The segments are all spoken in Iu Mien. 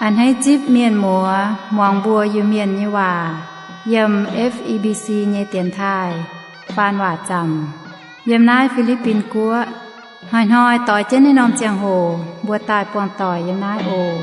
A'hneiv zipv mienh muoz muangx mbuo Iu-Mienh nyei waac yiem F E B C nyei dienx taaih faan waac zaamc yiem naaiv Fi^li^bin Guoqv. Hnoi-hnoi doix jienv naaiv norm ziangh hoc mbuo daaih buangh doic yiem naaiv oc.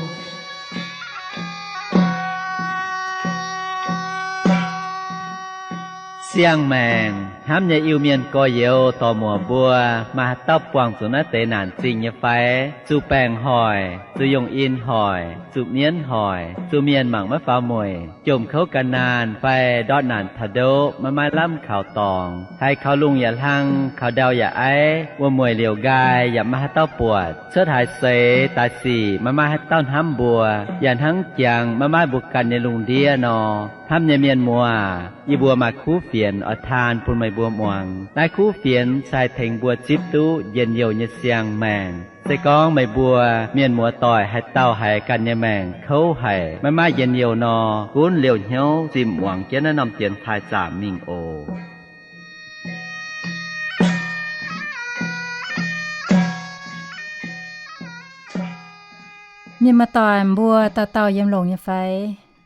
Siang-maengc hnamv nyei Iu-Mienh gorx-youz dorc-muoc mbuo, maaih haaix dauh buangh zuqc naaiv deix naanc zingh nyei fai? Zuqc baengc hoic, zuqc yongh in hoic, zuqc mienv hoic, zuqc mienh mangc maiv faaux mueic, jomc kouv ga'naanh fai ndortv naanc taux ndoqv maiv maaih lamh kaux dorngx, haiz kaux lungh yaac hlang, kaux ndau yaac aiv, wuom-mueic liouc nqaai yaac maiv maaih haaix dauh buatc, cuotv haaix seix daaih sic maiv maaih haaix dauh hnamv mbuo, yaac hnangv jangx maiv maaih mbuo ganh nyei lungh ndiev nor. Hnamv nyei mienh muoz, yie mbuo maaih kuv fienx oix taan bun meih mbuo muangx. Naaiv kuv fienx se haih tengx mbuo zipv duqv njien-youh nyei siang-maengc. Se gorngv meih mbuo mienh muoz doic haaix dauh haiz ganh nyei maengc kouv haic, maiv maaih njien-youh nor, gunv liouh hnyouv zimh muangx jienv naaiv norm dienx taaih zaamc mingh oc. Mienh muoz doic mbuo dauh dauh yiem longx nyei fai?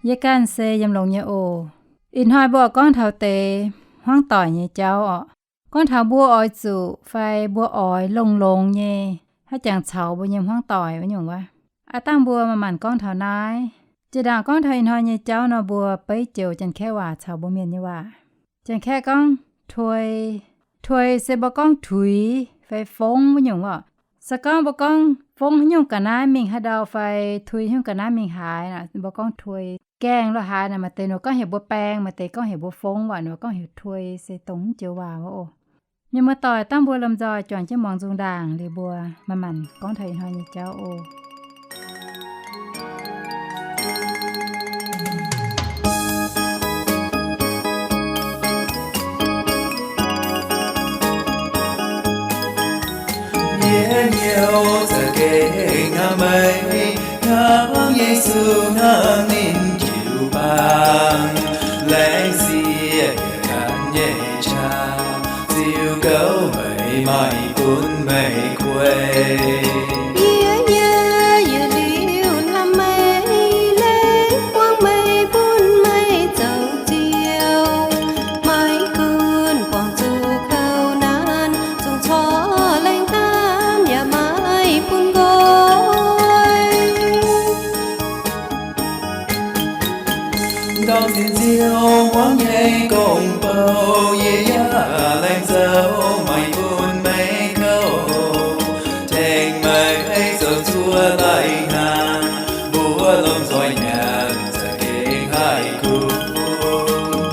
Yie ganh se yiem longx nyei oc. Ih hnoi mbuo oix gorngv taux deix hmuangv doic nyei jauv orqc. Gorngv taux mbuo oix zuqc fai mbuo oix longx-longx nyei haaix jangx caux mbuo nyei hmuangv doic wuov nyungc wuov. Aav dangh mbuo manc-manc gorngv taux naaiv. Jiex ndaangc gorngv taux ih hnoi nyei jauv nor, mbuo beiv joux Janx-Kaeqv waac caux mbuo Mienh nyei waac. Janx-Kaeqv gorngv tuix. Tuix se mbuo gorngv tuix fai fongv wuov nyungc orqc. Se gorngv mbuo gorngv fongv haaix nyungc ga'naaiv mingh haaix ndau fai tuix haaix nyungc ga'naaiv mingh haaix, mbuo gorngv tuix. Gaengh lorh haaix naaic, maaih deix ninh gorngv heuc mbuo baeng, maaih deix gorngv heuc mbuo fongv, waac ninh gorngv heuc tuix, se dongh naaiv joux waac wuov oc. Mienh muoz doic, dangh mbuo lomh nzoih juangc jienv muangx nzung ndaangc liuz mbuo manc-manc gorngv taux ih hnoi nyei jauv oc. Yie hnyouv za'gengh hnamv meih, hnamv Yesu, hnamv ninh jiu-baang. Laengz zingh yie ganh nyei qaqv, ziux gouv meih, maaih bun meih kuei. Yie, yie, yietc liuz hnamv meih, laengz buangv meih, bun meih zoux Ziouv. Maiv gunv buangh zuqc kouv naanc, zungv corc laengz hnamv yaac maiv bun nqoi. Ndortv zinh Ziouv hmuangv nyei gong-bou, yie yaac laengz zoux meih bun meih kouv. Tengx meih zoux zuov lai-hnaangx, mbuo lomh nzoih nyanc za'gengh haih kuv.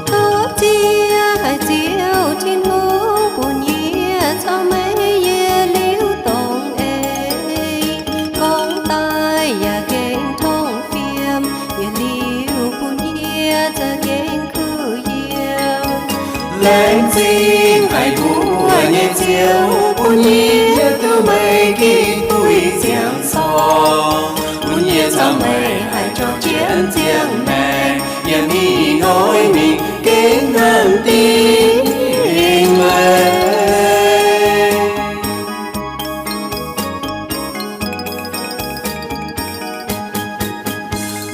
Tov Ziouv, haiz Ziouv Tin-Hungh, bun yie caux meih yietc liuz dongh eix. Gorngv daaih yaac gengh tongh fiem, yietc liuz bun yie za'gengh kuh yiem. Laengz zingh haic mbuo nyei Ziouv, bun yie duqv meih gitv buix ziangh corng, bun yie caux meih haih juangc jienv ziangh maengc, yaac mingh hnoi mingh gengh hnamv dingc meih.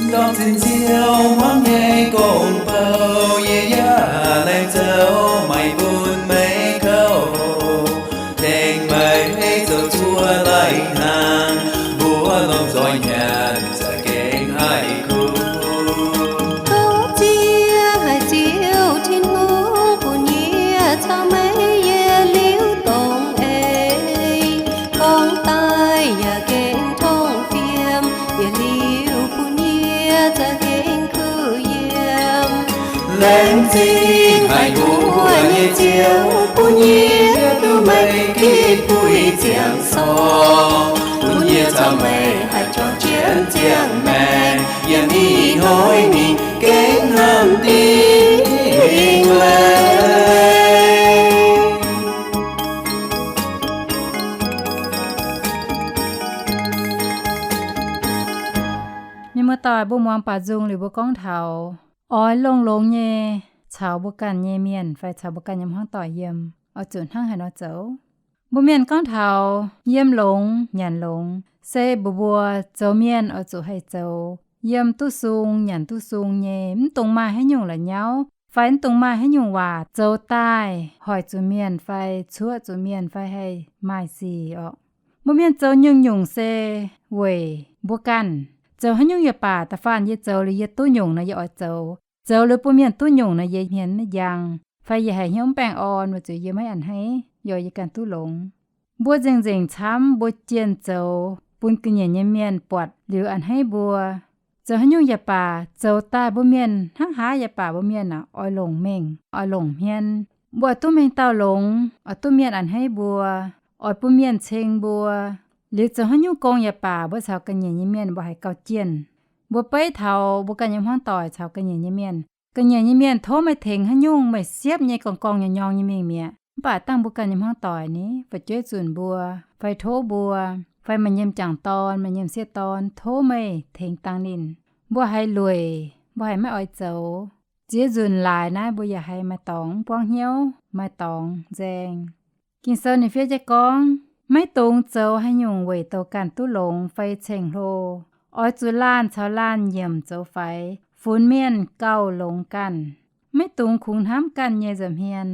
Ndortv zinh Ziouv hmuangv nyei gong-bou, yie yaac laengz zoux meih bun meih kouv. Tengx meih zoux zuov lai-hnaangx, mbuo lomh nzoih nyanc za'gengh haih kuv. Tov Ziouv, haiz Ziouv Tin-Hungh, bun yie caux meih yietc liuz dongh eix. Gorngv daaih yaac gengh tongh fiem, yietc liuz bun yie za'gengh kuh yiem. Laengz zingh haic mbuo nyei Ziouv, bun yie duqv meih gitv buix ziangh corng, bun yie caux meih haih juangc jienv ziangh maengc, yaac mingh hnoi mingh gengh hnamv dingc meih. Mienh muoz-doic, mbuo muangx baac nzung liuz mbuo gorngv taux oix longx-longx nyei caux mbuo ganh nyei mienh fai caux mbuo ganh nyei hmuangv doic yiem, oix zuqc hnangv haaix nor zoux. Mbuo mienh gorngv taux yiem longx nyanc longx, se mbuox mbuo zoux mienh oix zuqc haih zoux yiem duqv sung, nyanc duqv sung nyei, mv dungx maaih haaix nyungc la'nyauv fai mv dungx maaih haaix nyungc waac zoux daaih hoic zuqc mienh fai cuoqv zuqc mienh fai haih maaih sic orqc. Mbuo mienh zoux nyungc-nyungc se weic mbuo ganh. Zoux haaix nyungc yaac baac, da'faanh yie zoux liuz yie duqv nyungc nor yie oix zoux. Zoux liuz bun mienh duqv nyungc nor yie hmien maiv njang, fai yie haiz hnyouv mv baengh orn weic zuqc yie maiv a'hneiv, yie oix yie ganh duqv longx. Mbuo nzengc-nzengc camv mbuo jienh zoux bun ga'nyiec nyei mienh buatc liuz a'hneiv mbuo. Zoux haaix nyungc yaac baac, zoux daaih mbuo mienh hnangv haaix yaac baac mbuo mienh aac, oix longc mengh, oix longc hmien. Mbuo oix duqv mengh dauh longx, oix duqv mienh a'hneiv mbuo, oix bun mienh ceng mbuo. Liuz zoux haaix nyungc gong yaac baac, mbuo caux ga'nyiec nyei mienh mbuo haiz gauh jienh. Mbuo beiv taux mbuo ganh nyei hmuangv doic caux ga'nyiec nyei mienh. Ga'nyiec nyei mienh tov meih tengx haaix nyungc, meih siepv nyei gorngv-gorngv nyorng-nyorng nyei mingh mi'aqv. Mv baac dangh mbuo ganh nyei hmuangv doic ni, fu'jueiv zunc mbuo, fai tov mbuo, fai maaih nyei m'jangc dorn, maaih nyei m'sieqv dorn, tov meih tengx dangh ninh. Mbuo haiz lueic, mbuo haiz maiv oix zoux. Ziex nzunc laaix naaiv mbuo yaac haiz maaih dorngx mv buangv hnyouv, maaih dorngx nzaeng. Ging-Sou ninh fiev jienv gorngv, maiv dungx zoux haaix nyungc weic douc ganh duqv longx fai ceng-hlo. Oix zuqc laanh caux laanh nyiemc zoux faix, funx mienh gauh longx ganh. Maiv dungx kungx hnamv ganh nyei nza'hmien.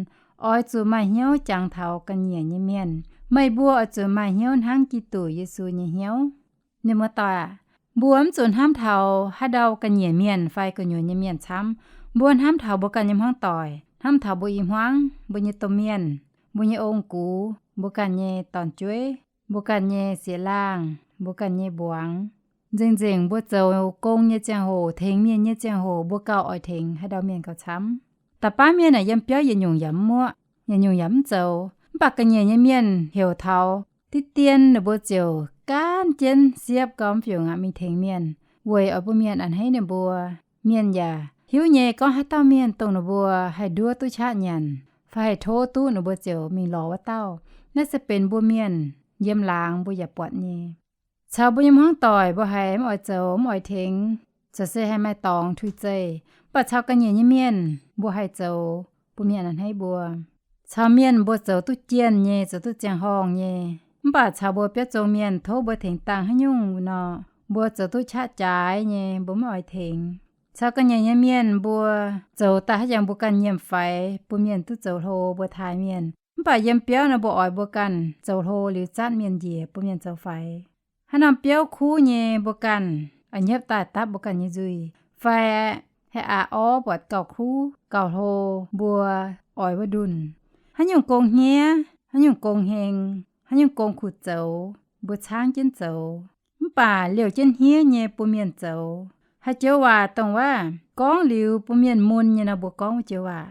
Oix zuqc maaih hnyouv jangx taux ga'nyiec nyei mienh. Meih mbuo oix zuqc maaih hnyouv hnangv Giduc Yesu nyei hnyouv. Mienh muoz-doic aac, mbuo mv zuqc hnamv taux haaix ndau ga'nyiec mienh fai gu'nyuoz nyei mienh camv. Mbuo hnamv taux mbuo ganh nyei hmuangv doic, hnamv taux mbuo i hmuangv, mbuo nyei domh mienh, mbuo nyei ong-gux, mbuo ganh nyei dorn-jueiv, mbuo ganh nyei sieqv-laangh, mbuo ganh nyei mbuangz. Nzengc-nzengc mbuo zoux gong nyei ziangh hoc, tengx mienh nyei ziangh hoc, mbuo gauh oix tengx haaix ndau mienh gauh camv. Da'faanh mienh aah, yiem biauv yietc nyungc yaac mv muoqv, yietc nyungc yaac mv zoux. Mv baac ga'nyiec nyei mienh heuc taux diqv dien ninh mbuo ziouc gaanv jienv siepv gau mv fiuc aqv mingh tengx mienh, weic oix bun mienh a'hneiv ninh mbuo. Mienh yaac hiuv nyei gorngv haaix dauh mienh dongh ninh mbuo haih nduov duqv qaqv nyanc fai haih tov duqv, ninh mbuo ziouc mingh lorz wuov dauh. Naaiv se benx mbuo mienh yiem laangz mbuo yaac buatc nyei. Caux mbuo nyei hmuangv doic mbuo haiz mv oix zoux, mv oix tengx, corc se haih maaih dorngx tuix zeih. Mv baac caux ga'nyiec nyei mienh mbuo haih zoux, bun mienh a'hneiv mbuo. Caux mienh mbuo zoux duqv jienh nyei, zoux duqv ziangh horngh nyei. Mv baac caux mbuo biauv zong mienh tov mbuo tengx dangh haaix nyungc nor, mbuo zoux duqv qaqv jaaix nyei, mbuo maiv oix tengx. Caux ga'nyiec nyei mienh mbuo zoux daaih haaix jangx mbuo ganh nyiemc faix, bun mienh duqv zoux hlo mbuo taaih mienh. Mv baac yiem biauv nor mbuo oix mbuo ganh zoux hlo liuz zatv mienh njiec bun mienh zoux faix. Haaix norm biauv kuv nyei mbuo ganh oix hnyouv daaih dapv mbuo ganh nyei nzuih, fai haih aqc orv buatc gauh kuv gauh hlo, mbuo oix wuov ndunh. Haaix nyungc gong hniev, haaix nyungc gong heng, haaix nyungc gong kuh zoux, mbuo caangv jienv zoux. Mv baac liouh jienv hniev nyei bun mienh zoux. Haaix joux waac dongh wuov gorngv liuz bun mienh mun nyei nor, mbuo gorngv wuov joux waac.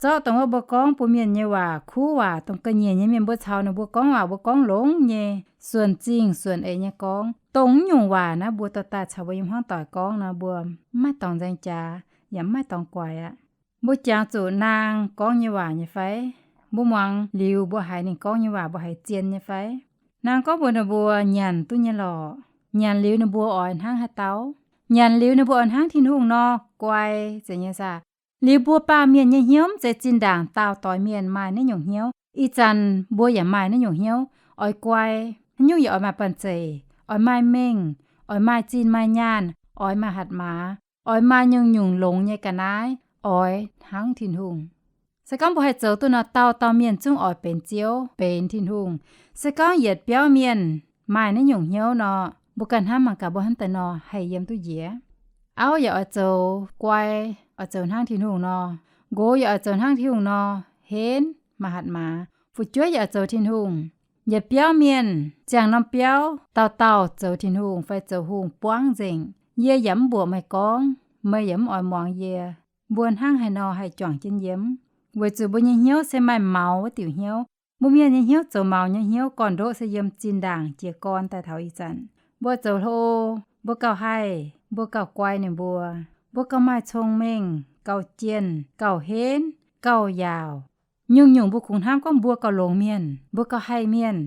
Zorqv dongh wuov mbuo gorngv bun mienh nyei waac, kuv waac, dongh ga'nyiec nyei mienh mbuo caux ninh mbuo gorngv waac, mbuo gorngv longx nyei, suonc zingh suonc eix nyei gorngv. Dongh naaiv nyungc waac naaiv mbuo dorh daaih caux mbuo nyei hmuangv doic gorngv nor, mbuo mv maaih dorngx nzaeng jaax, yaac mv maaih dorngx guaix aqv. Mbuo jangx zuqc naang gorngv nyei waac nyei fai? Mbuo muangx liuz mbuo haiz ninh gorngv nyei waac mbuo haiz zien nyei fai? Naang gorngv mbuox ninh mbuo nyanc duqv nyei lorqc. Nyanc liuz ninh mbuo oix hnangv haaix dauh? Nyanc liuz ninh mbuo oix hnangv Tin-Hungh nor, guai, zeiz nyei saah? Liuz mbuo baamh mienh nyei hnyouv mv zeiz zinh ndaangc daauh doix mienh maaih naaiv nyungc hnyouv. Ih zanc mbuo yaac maaih naaiv nyungc hnyouv, oix guai. Haaix nyungc yaac oix maaih banh zeic, oix maaih mengh, oix maaih zinh maaih nyaanh, oix maaih hatc maaz, oix maaih nyungc-nyungc longx nyei ga'naaiv, oix hnangv Tin-Hungh. Se gorngv mbuo haih zoux duqv nor, dauh dauh mienh zungv oix benx Ziouv, benx Tin-Hungh. Se gorngv yietc biauv mienh maaih naaiv nyungc hnyouv nor, mbuo ganh hnamv mangc gaax mbuo hnamv daaih nor haih yiem duqv njiec. Auv yaac oix zoux guai, oix zoux hnangv Tin-Hungh nor. Nqox yaac oix zoux hnangv Tin-Hungh nor, henv, maaih hatc maaz. Fu'jueiv yaac oix zoux Tin-Hungh. Yietc biauv mienh, ziangh norm biauv, dauh dauh zoux Tin-Hungh fai zoux hungh buangv nzengc. Yie yaac mv mbuoqc meih gorngv, meih yaac mv oix muangx yie. Mbuo hnangv haaix nor haih juangc jienv yiem? Weic zuqc mbuo nyei hnyouv se maaih maux wuov diuc hnyouv. Mbuo mienh nyei hnyouv zoux maux nyei hnyouv, gorn-ndoqv se yiem zinh ndaangc jiez gorn daaih taux ih zanc. Mbuo zoux hlo, mbuo gauh haih, mbuo gauh guai ninh mbuo, mbuo gauh maaih cong-mengh, gauh jienh, gauh henv, gauh yaauc. Nyungc-nyungc mbuo kungx hnamv gorngv mbuo gauh longx mienh, mbuo gauh haih mienh.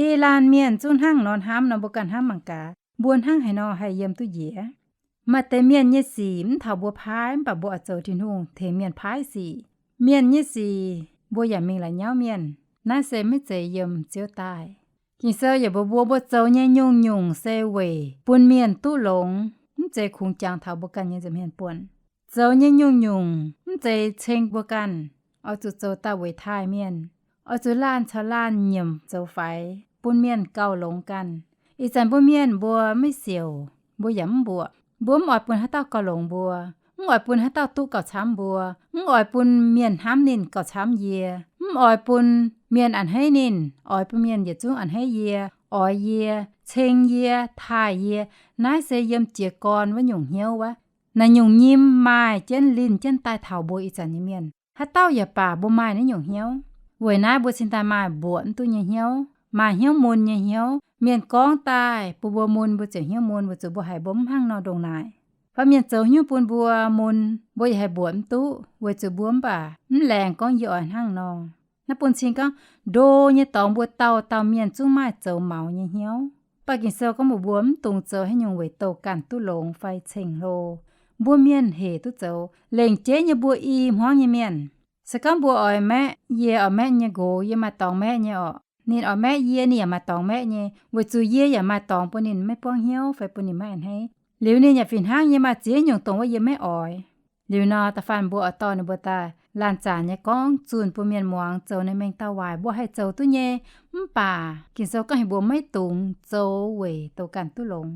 Ih laanh mienh zungv hnangv nor hnamv nor, mbuo ganh hnamv mangc gaax, mbuo hnangv haaix nor haih yiem duqv njiec? Maaih deix mienh nyei sic mv taux mbuo paaiv, mv baac mbuo oix zoux Tin-Hungh tengx mienh paaiv sic. Mienh nyei sic mbuo yaac mingh la'nyauv mienh. Naaiv se maiv zeiz yiem Ziouv daaih. Ging-Sou yaac mbuox mbuo, mbuo zoux nyei nyungc-nyungc se weic bun mienh duqv longx, mv mv zeiz kungx jangx taux mbuo ganh nyei nza'hmien buonc. Zoux nyei nyungc-nyungc mv zeiz ceng mbuo ganh. Oix zuqc zoux daaih weic taaih mienh. Oix zuqc laanh caux laanh nyiemc zoux faix, bun mienh gauh longx ganh. Ih zanc mbuo mienh mbuo maiv siouc, mbuo yaac mv mbuoqc. Mbuo mv oix bun haaix dauh gauh longx mbuo, mv oix bun haaix dauh duqv gauh camv mbuo, mv oix bun mienh hnamv ninh gauh camv yie, mv oix bun mienh a'hneiv ninh, oix bun mienh yietc zungv a'hneiv yie, oix yie, ceng yie, taaih yie. Naaiv se yiem jiez gorn wuov nyungc hnyouv wuov. Naaiv nyungc nyim maaih jienv linh jienv daaih taux mbuo ih zanc nyei mienh. Haaix dauh yaac baac mbuo maaih naaiv nyungc hnyouv. Weic naaiv mbuo cingx daaih maaih mbuoqc mv duqv nyei hnyouv, maaih hnyouv mun nyei hnyouv. Mienh gorngv daaih bun mbuo mun, mbuo ziouc hnyouv mun, weic zuqc mbuo haiz mbuo mv hnangv nor ndongc naaic. Fai mienh zoux haaix nyungc bun mbuo mun, mbuo yaac haiz mbuoqc mv duqv, weic zuqc mbuo mv baac mv laengz gorngv yie oix hnangv nor. Naaiv bun cing gorngv ndo nyei dorngx mbuo dauh dauh mienh zungv maaih zoux maux nyei hnyouv. Mv baac Ging-Sou gorngv mbuox mbuo mv dungx zoux haaix nyungc weic douh ganh duqv longx fai ceng hlo. Mbuo mienh hec duqv zoux. Lengc jeiv nyei mbuo i hmuangv nyei mienh, se gorngv mbuo oix maeqv, yie oix maeqv nyei nqox, yie maaih dorngx maeqv nyei orqc. Ninh oix maeqv yie, ninh yaac maaih dorngx maeqv nyei, weic zuqc yie yaac maaih dorngx bun ninh maiv buangv hnyouv fai bun ninh maiv a'hneiv. Liuz ninh yaac fih hnangv nyei maaih ziex nyungc dongh wuov yie maiv oix. Liuz nor, da'faanh mbuo oix dorh ninh mbuo daaih laanh zanc nyei gorngv zunh bun mienh muangx zoux naaiv mengh dauh waaic mbuo haih zoux duqv nyei. Mv baac Ging-Sou gorngv heuc mbuo maiv dungx zoux weic douh ganh duqv longx.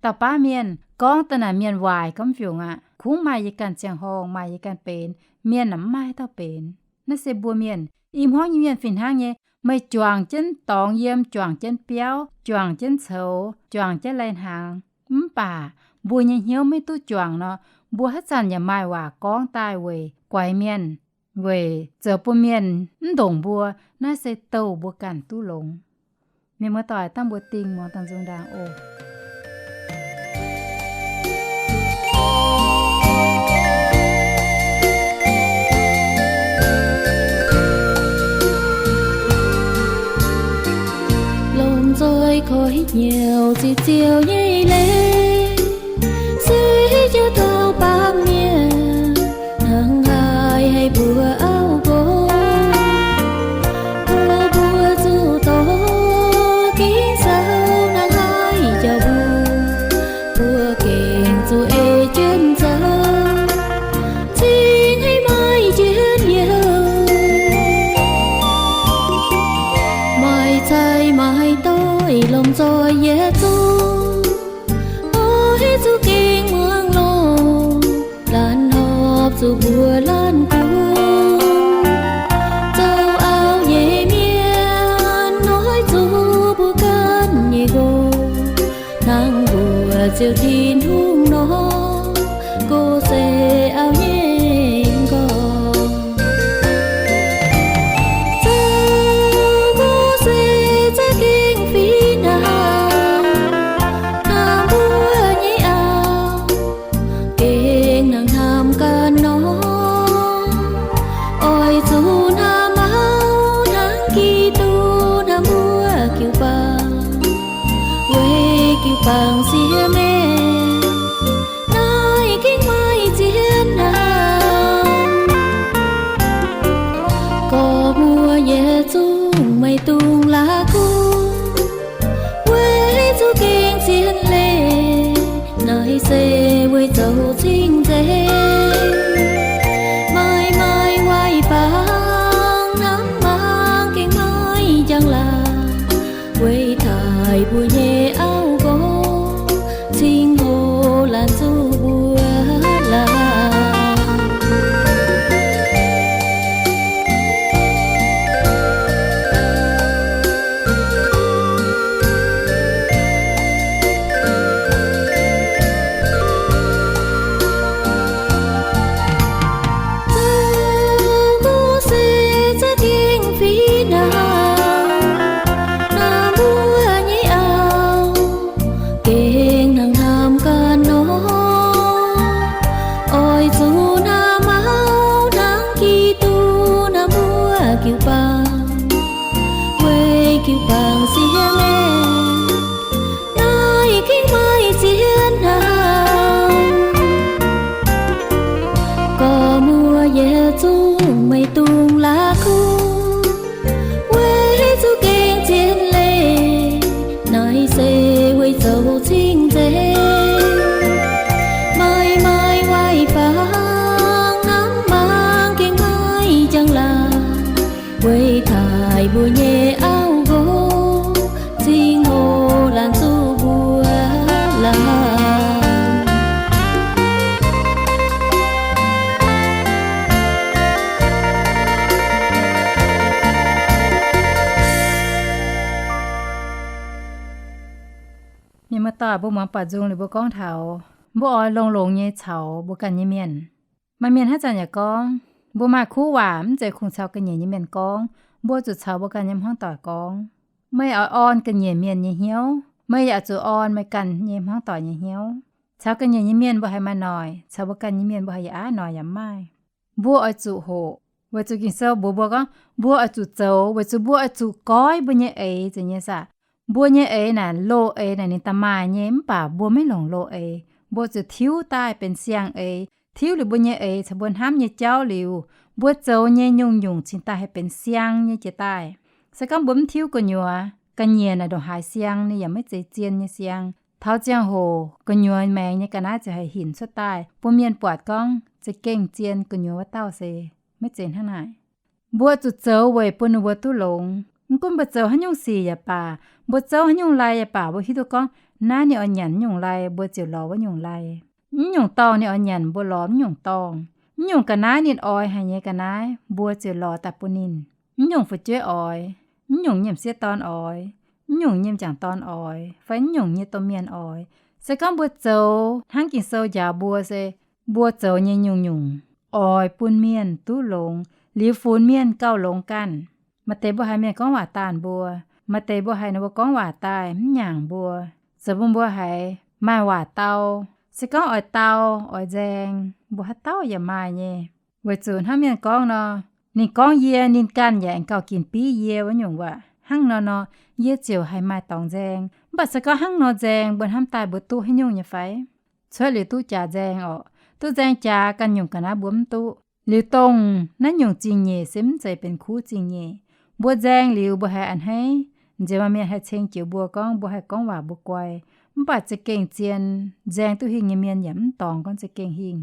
Dauh baav mienh gorngv daaih naaic mienh waaic gormx fiungc aqv. Kungx maaih yie ganh ziangh horngh, maaih yie ganh benx, mienh naaic mv maaih haaix dauh benx. Naaiv se mbuo mienh, i hmuangv nyei mienh fih hnangv nyei. Meih juangc jienv dorngx yiem, juangc jienv biauv, juangc jienv coux, juangc jienv lai-hnaangx, mv baac mbuo nyei hnyouv maiv duqv juangc nor, mbuo haaix zanc yaac maaih waac gorngv daaih weic guaix mienh, weic zoux bun mienh mv ndongc mbuo. Naaiv se douh mbuo ganh duqv longx. Mienh muoz-doic, dangh mbuo dingh muangx dangh nzung ndaangc oc. Lomh nzoih koi hnyouv ziqc ziouc nyei leiz, se jauv dauh baamh mienh hnangv haaix haih mbuox auv nqox. Tov mbuo zuqc doix Ging-Sou hnangv haaix jauv mbuo, mbuo gengh zuqc ei jienv zoux, cingx haiz maaih njien-youh. Maaih zaih maaih doix lomh nzoih yietc zungv, oix zuqc gengh muangx longx, laanh horpc zuqc mbuox laanh gunv. Zoux auv nyei mienh oix zuqc mbuo ganh nyei nqox, hnangv mbuox Ziouv Tin-Hungh nor, nqox se auv nyei nqorngv. Zoux nqox se za'gengh fih hnangv hnamv mbuo nyei auv, gengh hnangv hnamv ganh nor. Oix zuqc hnamv auv hnangv Giduc hnamv mbuo jiu-baang, weic jiu-baang siex meih Mbuo muangx buatc nzung liuz mbuo gorngv taux mbuo oix longx-longx nyei caux mbuo ganh nyei mienh. Maaih mienh haaix zanc yaac gorngv, mbuo maaih kuv waac mv zeiz kungx caux ga'nyiec nyei mienh gorngv, mbuo zuqc caux mbuo ganh nyei hmuangv doic gorngv. Meih oix orn ga'nyiec mienh nyei hnyouv, meih yaac zuqc orn meih ganh nyei hmuangv doic nyei hnyouv. Caux ga'nyiec nyei mienh mbuo haiz maaih noic, caux mbuo ganh nyei mienh mbuo haiz yaac aav noic yaac mv maaih. Mbuo oix zuqc hoqc, weic zuqc Ging-Sou mbuox mbuo gorngv mbuo oix zuqc zoux, weic zuqc mbuo oix zuqc goiv mbuo nyei eix nzengc nyei saah. Mbuo nyei eix naaic, loz-eix naaic ninh da'maaih nyei, mv baac mbuo maiv longc loz-eix. Mbuo zuqc tiuv daaih benx siang-eix, tiuv liuz mbuo nyei eix caux mbuo hnamv nyei jauv liuz, mbuo zoux nyei nyungc-nyungc cingx daaih haih benx siang nyei jiex daaih. Se gorngv mbuo mv tiuv gu'nyuoz, ga'nyiec naaic ndongc haaix siang ninh yaac maiv zeiz zien nyei siang. Taux ziangh hoc gu'nyuoz maengx nyei ga'naaiv ziouc haih hinc cuotv daaih bun mienh buatc gorngv za'gengh zien gu'nyuoz wuov dauh se maiv zeiz hnangv naaic. Mbuo zuqc zoux weic bun ninh mbuo duqv longx. Mv gunv mbuo zoux haaix nyungc sic yaac baac, mbuo zouv haaix nyungc lai yaac baac, mbuo hiuv duqv gorngv naaiv ninh oix nyanc nyungc lai, mbuo ziouc lorz wuov nyungc lai. Mv nyungc dorngh ninh oix nyanc, mbuo lorz mv nyungc dorngh. Mv nyungc ga'naaiv ninh oix haic nyei ga'naaiv, mbuo ziouc lorz daaih bun ninh. Mv nyungc fu'jueiv oix, mv nyungc nyiemc sieqv dorn oix, mv nyungc nyiemc jangc dorn oix, fai mv nyungc nyei domh mienh oix. Se gorngv mbuo zoux hnangv Ging-Sou njaaux mbuo se, mbuo zoux nyei nyungc-nyungc oix bun mienh duqv longx, liuz funx mienh gauh longx ganh. Maaih deix mbuo haiz mienh gorngv waac daanh mbuo, maaih deix mbuo haiz ninh mbuo gorngv waac daaih mv nyaangc mbuo, zoux bun mbuo haiz maaih waac dau. Se gorngv oix dau, oix nzaeng, mbuo haaix dauh yaac maaih nyei. Weic zuqc hnangv mienh gorngv nor, ninh gorngv yie, ninh ganh yaac aengx gauh ginc bieiv yie wuov nyungc waac. Hnangv nor nor, yie ziouc haih maaih dorngx nzaeng. Mv baac se gorngv hnangv nor nzaeng, mbuo hnamv daaih mbuo duqv haaix nyungc nyei fai? Cuotv liuz duqv jaax nzaeng orqc. Duqv nzaeng jaax ganh nyungc ga'naaiv mbuo mv duqv. Liuz dongh naaiv nyungc zingh nyeic se mv zeiz benx kuv zingh nyeic. Mbuo nzaeng liuz mbuo haiz a'hneiv, nziex maaih mienh haih ceng jiex mbuo gorngv mbuo haih gorngv waac mbuo guai. Mv baac za'gengh zien, nzaeng duqv hingh nyei mienh yaac mv dorngx gorngv za'gengh hingh.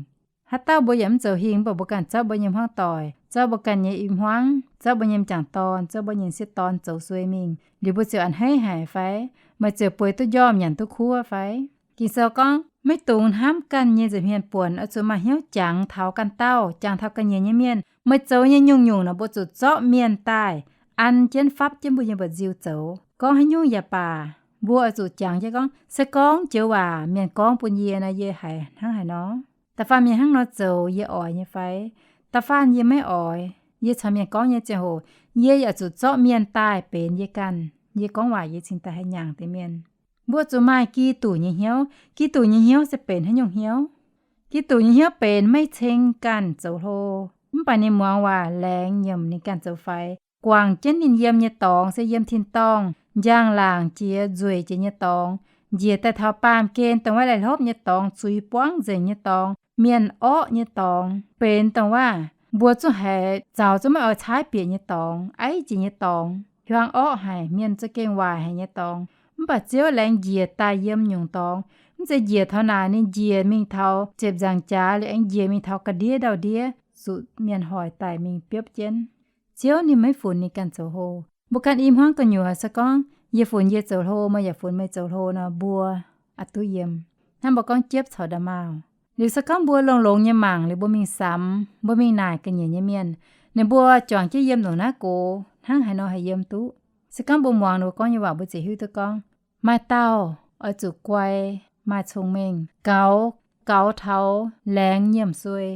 Haaix dauh mbuo yaac mv zoux hingh, mv baac mbuo ganh zorqv mbuo nyei hmuangv doic, zorqv mbuo ganh nyei i hmuangv, zorqv mbuo nyei m'jangc dorn, zorqv mbuo nyei sieqv dorn zoux suei mingh, liuz mbuo ziouc a'hneiv haic fai? Meih ziouc bueix duqv njormh nyanc duqv kuv fai? Ging-Sou gorngv, maiv dungx hnamv ganh nyei nza'hmien buonc, oix zuqc maaih hnyouv jangx taux ganh dauh, jangx taux ga'nyiec nyei mienh. Meih zoux nyei nyungc-nyungc naaic mbuo zuqc zorqv mienh daaih an jienv fapv jienv mbuo nyei mba'nziu zoux. Gorngv haaix nyungc yaac baac, mbuo oix zuqc jangx jienv gorngv, se gorngv joux waac mienh gorngv bun yie nor, yie haiz hnangv haaix nor? Da'faanh mienh hnangv nor zoux yie oix nyei fai? Da'faanh yie maiv oix. Yie caux mienh gorngv nyei ziangh hoc, yie yaac zuqc zorqv mienh daaih benx yie ganh. Yie gorngv waac yie cingx daaih haih nyaangc deix mienh. Mbuo zuqc maaih Giduc nyei hnyouv. Giduc nyei hnyouv se benx haaix nyungc hnyouv? Giduc nyei hnyouv benx maiv ceng ganh zoux hlo, mv baac ninh muangx waac, laengz nyiemc ninh ganh zoux faix. Guangc jienv ninh yiem nyei dorngx se yiem tin-dorngh, njang-laangc jiex, nzueic jiex nyei dorngx, njiec daaih taux baamh gen dongh wuov laih hlopv nyei dorngx, zuiz buangv nzengc nyei dorngx, mienh orqv nyei dorngx, benx dongh wuov mbuo zungv haiz zaux zungv maiv oix caaiv bieqc nyei dorngx, aiv jiex nyei dorngx, hiuang orqv haic, mienh za'gengh waaic haic nyei dorngx. Mv baac Ziouv laengz njiec daaih yiem nyungc dorngx. Mv zeiz njiec taux naaic, ninh njiec mingh taux ziepc nzaangc jaax liuz aengx njiec mingh taux ga'ndiev ndau-ndiev, zuqc mienh hoic daic mingh biopv jienv. Ziouv ninh maiv funx ninh ganh zoux hlo. Mbuo ganh i hmuangv gu'nyuoz se gorngv, yie funx yie zoux hlo, meih yaac funx meih zoux hlo nor, mbuo a'duqv yiem. Hnangv mbuo gorngv jiepv caux nda'maauh. Liuz se gorngv mbuo longx-longx nyei mangc liuz mbuo mingh samx, mbuo mingh naaic ga'nyiec nyei mienh, ninh mbuo juangc jienv yiem ndongc naaiv gox, hnangv haaix nor haih yiem duqv? Se gorngv mbuo muangx ninh mbuo gorngv nyei waac, mbuo ziouc hiuv duqv gorngv, maaih dauh oix zuqc guai, maaih cong-mengh, gaux, gaux taux laengz nyiemc suei.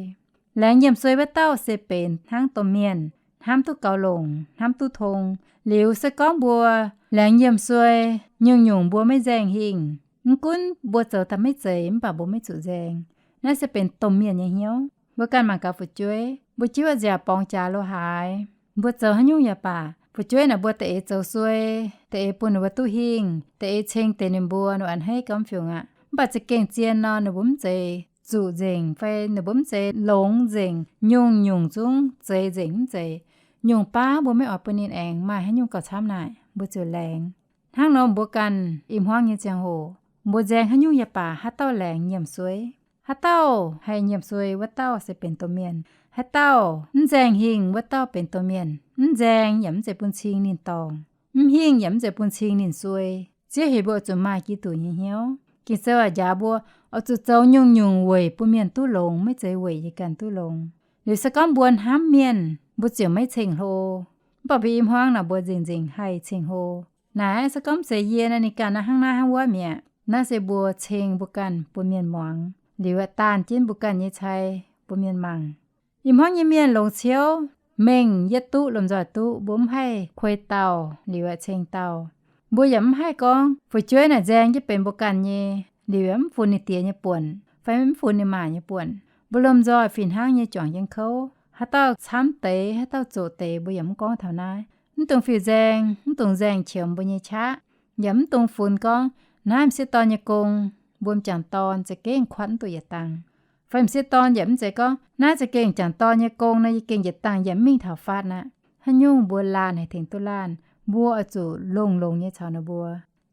Laengz nyiemc suei wuov dauh se benx hnangv domh mienh, hnamv duqv gaux longc, hnamv duqv tong. Liuz se gorngv mbuo laengz nyiemc suei, nyungc-nyungc mbuo maiv nzaeng hingh. Mv gunv mbuo zoux daaih maiv zeiz, mv baac mbuo maiv zuqc nzaeng. Naaiv se benx domh mienh nyei hnyouv. Mbuo ganh mangc gaax fu'jueiv, mbuo jiuv nziaauc borngz jaax lo haaix, mbuo zoux haaix nyungc yaac baac, fu'jueiv naaic mbuo da'eix zoux suei, da'eix bun ninh mbuo duqv hingh, da'eix ceng deix ninh mbuo, ninh mbuo a'hneiv gau mv fiungc aqv. Mv baac za'gengh zien nor, ninh mbuo mv zeiz zuqc nzengc fai ninh mbuo mv zeiz longx nzengc, nyungc-nyungc zungv zeiz nzengc mv zeiz. Nyungc baav mbuo maiv oix bun ninh aengx maaih haaix nyungc gauh camv naaic, mbuo ziouc laengz. Hnangv nor mbuo ganh i hmuangv nyei ziangh hoc, mbuo nzaeng haaix nyungc yaac baac, haaix dauh laengz nyiemc suei, haaix dauh haih nyiemc suei wuov dauh se benx domh mienh. Haaix dauh mv nzaeng hingh wuov dauh benx domh mienh. Mv nzaeng yaac mv zeiz bun cing ninh dorngc. Mv hingh yaac mv zeiz bun cing ninh suei. Ziouv heuc mbuo oix zuqc maaih Giduc nyei hnyouv. Ging-Sou aac njaaux mbuo oix zuqc zoux nyungc-nyungc weic bun mienh duqv longx, maiv zeiz weic yie ganh duqv longx. Liuz se gorngv mbuo hnamv mienh, mbuo ziouc maiv ceng-hlo. Mv baac mbuo i hmuangv naaic mbuo nzengc-nzengc haih ceng-hlo. Naaiv se gorngv mv zeiz yie naaiv, ninh ganh naaiv hnangv naaiv hnangv wuov mi'aqv. Naaiv se mbuo ceng mbuo ganh bun mienh muangx, liuz aeqv, daanh jienv mbuo ganh nyei cai bun mienh mangc. Ih hmuangv nyei mienh longc ciouv, mengh yietv duqv lomh nzoih duqv, mbuo mv haih kuei dauh liuz aeqv, ceng dauh. Mbuo yaac mv haih gorngv fu'jueiv naaic nzaeng jienv benx mbuo ganh nyei, liuz yaac mv funx ninh diex nyei buonc fai mv funx ninh maac nyei buonc. Mbuo lomh nzoih fih hnangv nyei juangc jienv kouv. Haaix dauh camv deix, haaix dauh zoqc deix, mbuo yaac mv gorngv taux naaiv. Mv dungx fiuv-nzaeng, mv dungx nzaeng qiemx mbuo nyei qaqv, yaac mv dungx funx gorngv naaiv m'sieqv dorn nyei gong, mbuo m'jangc dorn za'gengh kuatv mv duqv yietc dangh. Fai m'sieqv dorn yaac mv zeiz gorngv naaiv za'gengh m'jangc dorn nyei gong nor, yie gengh yietc dangh yaac mv mingh taux fatv aqv. Haaix nyungc mbuo laanh haih tengx duqv laanh, mbuo oix zuqc longx-longx nyei caux ninh mbuo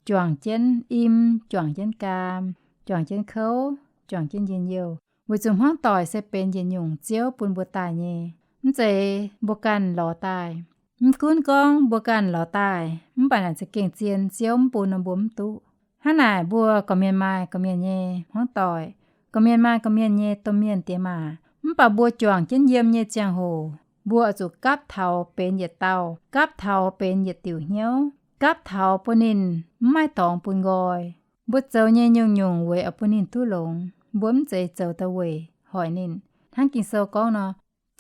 juangc jienv im, juangc jienv gaam, juangc jienv kouv, juangc jienv njien-youh, weic zuqc hmuangv doic se benx yietc nyungc Ziouv bun mbuo daaih nyei, mv zeiz mbuo ganh lorz daaih. Mv gunv gorngv mbuo ganh lorz daaih, mv baac naaic za'gengh zien Ziouv mv bun nor mbuo mv duqv. Hnangv naaic mbuo gorqv-mienh maaih gorqv-mienh nyei hmuangv doic, gorqv-mienh maaih gorqv-mienh nyei domh mienh diex maac, mv baac mbuo juangc jienv yiem nyei ziangh hoc, mbuo oix zuqc gapv taux benx yietc dauh, gapv taux benx yietc diuc hnyouv, gapv taux bun ninh mv maaih dorngx bun nqoi. Mbuo zoux nyei nyungc-nyungc weic oix bun ninh duqv longx. Mbuo mv zeiz zoux daaih weic hoic ninh. Hnangv Ging-Sou gorngv nor,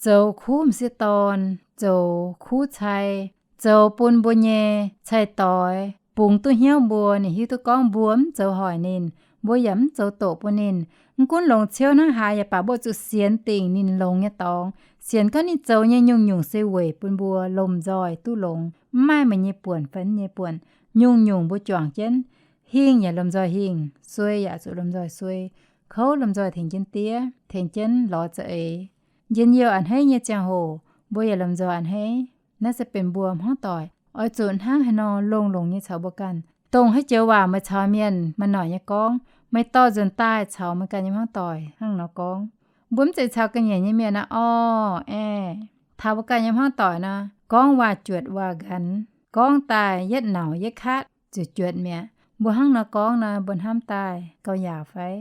zoux kuv m'sieqv dorn, zoux kuv cai, zoux bun mbuo nyei cai-doix bungx duqv hnyouv mbuo, ninh hiuv duqv gorngv mbuo mv zoux hoic ninh, mbuo yaac mv zoux doqc bun ninh. Mv gunv longx ciouv hnangv haaix, yaac baac mbuo zuqc sienx dingc ninh longx nyei dorngx, sienx gorngv ninh zoux nyei nyungc-nyungc se weic bun mbuo lomh nzoih duqv longx, mv maaih meih nyei buonc fai mv nyei buonc. Nyungc-nyungc mbuo juangc jienv, hingh yaac lomh nzoih hingh, suei yaac zuqc lomh nzoih suei, kouv lomh nzoih tengx jienv diev, tengx jienv lorz za'eix. Njien-youh a'hneiv nyei ziangh hoc, mbuo yaac lomh nzoih a'hneiv. Naaiv se benx mbuo hmuangv doic oix zuqc hnangv haaix nor longx-longx nyei caux mbuo ganh. Dongh haaix joux waac meih caux mienh maaih noic nyei gorngv, meih dorh nzuonx daaih caux meih ganh nyei hmuangv doic hnangv nor gorngv. Mbuo mv zeiz caux ga'nyiec nyei mienh naaiv orv, aeqv, taux mbuo ganh nyei hmuangv doic nor, gorngv waac juotc waac nqanx, gorngv daaih yietv nauc yietv katv ziouc juotc mi'aqv. Mbuo hnangv nor gorngv nor, mbuo hnamv daaih gauh yaauc fai?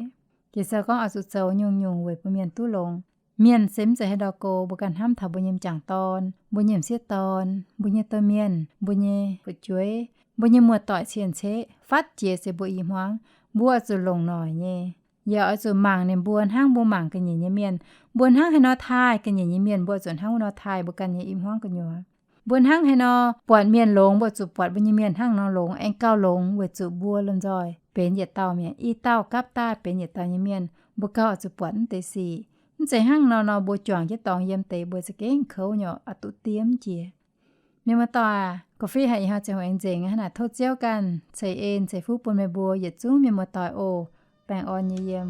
Ging-Sou gorngv oix zuqc zoux nyungc-nyungc weic bun mienh duqv longx. Mienh se mv zeiz haaix ndau go, mbuo ganh hnamv taux mbuo nyei m'jangc dorn, mbuo nyei m'sieqv dorn, mbuo nyei domh mienh, mbuo nyei fu'jueiv, mbuo nyei muoz-doic cien-ceqv, fatv jiex se mbuo i hmuangv. Mbuo oix zuqc longc noic nyei, yaac oix zuqc mangc ninh mbuo hnangv mbuo mangc ga'nyiec nyei mienh. Mbuo hnangv haaix nor taaih ga'nyiec nyei mienh, mbuo zuqc hnangv wuov nor taaih mbuo ganh nyei i hmuangv gu'nyuoz. Mbuo hnangv haaix nor buatc mienh longx, mbuo zuqc buatc mbuo nyei mienh hnangv nor longx, aengx gauh longx, weic zuqc mbuo lomh nzoih benx yietc dauh mi'aqv. I dauh gapv daaih benx yietc dauh nyei mienh, mbuo gauh oix zuqc buatc mv deix sic. Mv zeiz hnangv nor nor, mbuo juangc jienv dorngx yiem deix mbuo za'gengh kouv nyei, oix duqv diev mv jiex. Mienh muoz-doic aac, gorqv-fiev haic ih hnoi ziangh hoc aengx nzengc hnangv naaic. Tov Ziouv ganh ceix en ceix fuqv bun meih mbuo yietc zungv mienh muoz-doic oc. Baengh orn nyei yiem.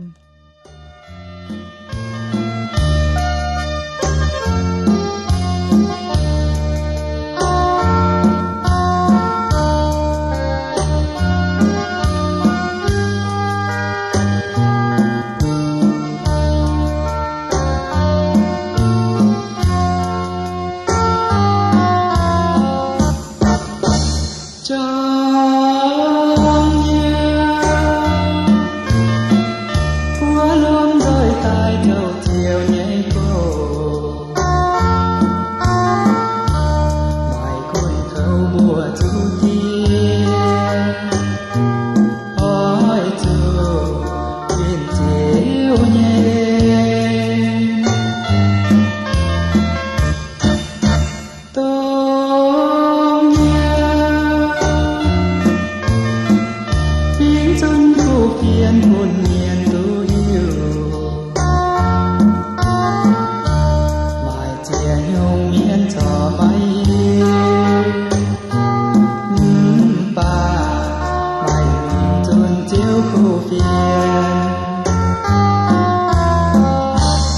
Jorm hnyouv buov lomh nzoih daaih douh ziouc nyei gox, maaih guanh kouv mbuo zuqc diev, oix zuqc winh Ziouv nyei domh hnyouv. Fingx zunv kuv fienx bun mienh duqv hiuv, maaih ziex nyungc mienh corc maiv hiuv, mv baac maaih fingx zunv Ziouv kuv fienx.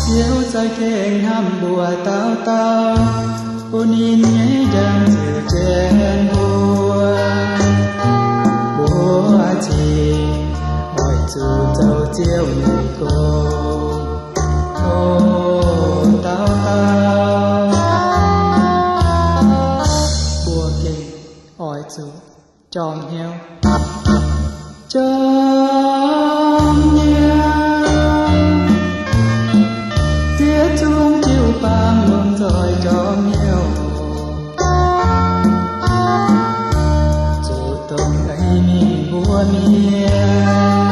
Ziouv za'gengh hnamv mbuo dauh dauh, bun ninh nyei njang-ziouv jienv mbuo. Mbuo cingx oix zuqc zoux Ziouv nyei gong. O, dauh dauh, mbuo gengh oix zuqc jorm hnyouv. Jorm hnyouv, ziex zungv jiu-baang lomh nzoih jorm hnyouv, zuqc dongh ei mingh mbuo mienh.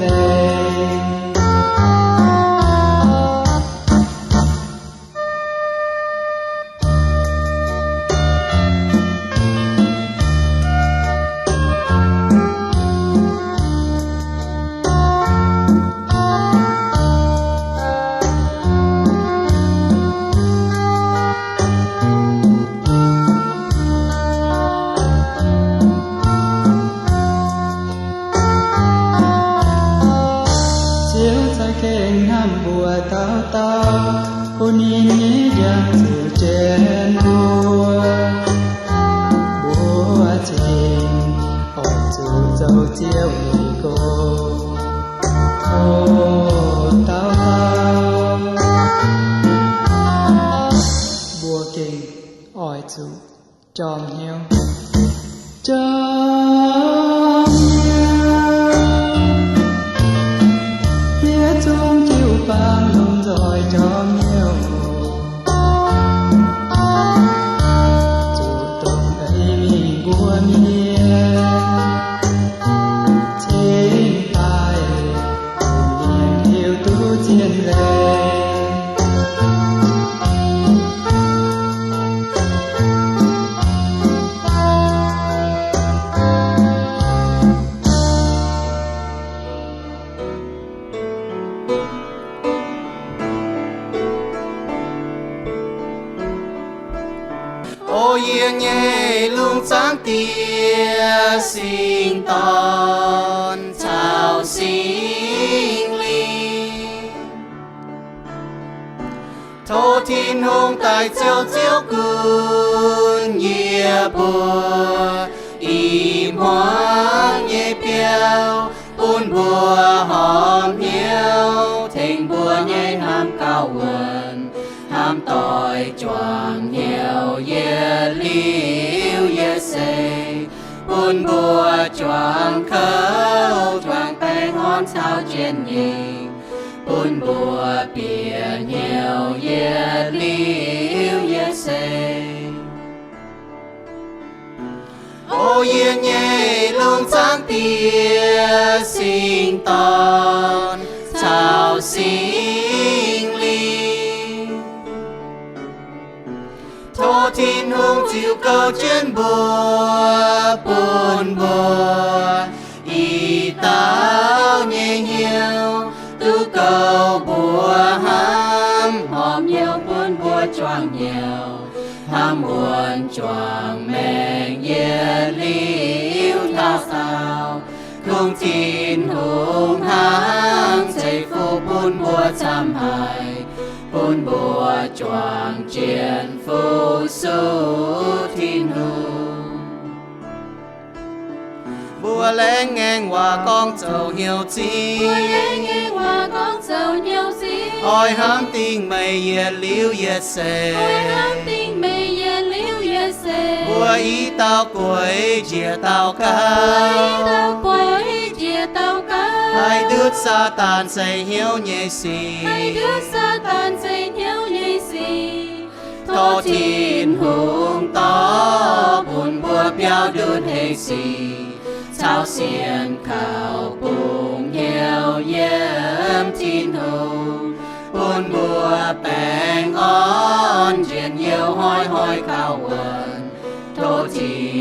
leiz. Ziouv cai gengh hnamv mbuo dauh dauh, bun ninh nyei njang ziouc jienv mbuo. Mbuo cingx oix zuqc zoux Ziouv nyei gong. O dauh dauh, mbuo gengh oix zuqc jorm hnyouv. Jorm hnyouv, fiev zungv jiu-baang lomh nzoih jorm hnyouv, zuqc dongh eix mingh mbuo mienh cingx daaih bun mienh hiuv duqv zien leiz. O yie nyei lungh zaangc Diex, Singx Dorn caux Singx Lingh, tov Tin-Hungh daaih ziouc Ziouv gunv yie mbuo i hmuangv nyei biauv, bun mbuo horpc hnyouv tengx mbuo nyei hnamv gauh wuonc, hnamv doic juangc hnyouv yietc liuz yietc seix, bun mbuo juangc kouv, juangc baengh orn caux jienv nyeic, bun mbuo bieqc hnyouv yietc liuz yietc seix. O yie nyei lungh zaangc Diex, Singx Dorn caux Singx Lingh, tov Tin-Hungh ziux goux jienv mbuo, bun mbuo i dauh nyei hnyouv duqv goux mbuo hnamv, horpc hnyouv bun mbuo juangc hnyouv, hnamv wuonc juangc maengc yietc liuz taux daauh. Kungx Tin-Hungh hnangv ceix fuqv bun mbuo camv haic, bun mbuo juangc jienv fu-sux Tin-Hungh. Mbuo laengz ngaengc waac gorngv zoux hnyouv zingh, oix hnamv dingc meih yietc liuz yietc seix. Mbuo i dauh gueix njiec dauh gauh, haih ndutv Saadaan za'hnyouv nyei sic. Tov Tin-Hungh dorh bun mbuo biaux ndutv hec sic caux sienx kaux bungx hnyouv yiem Tin-Hungh, bun mbuo baengh orn njien-youh hnoi-hnoi gauh wuonc. Tov Tin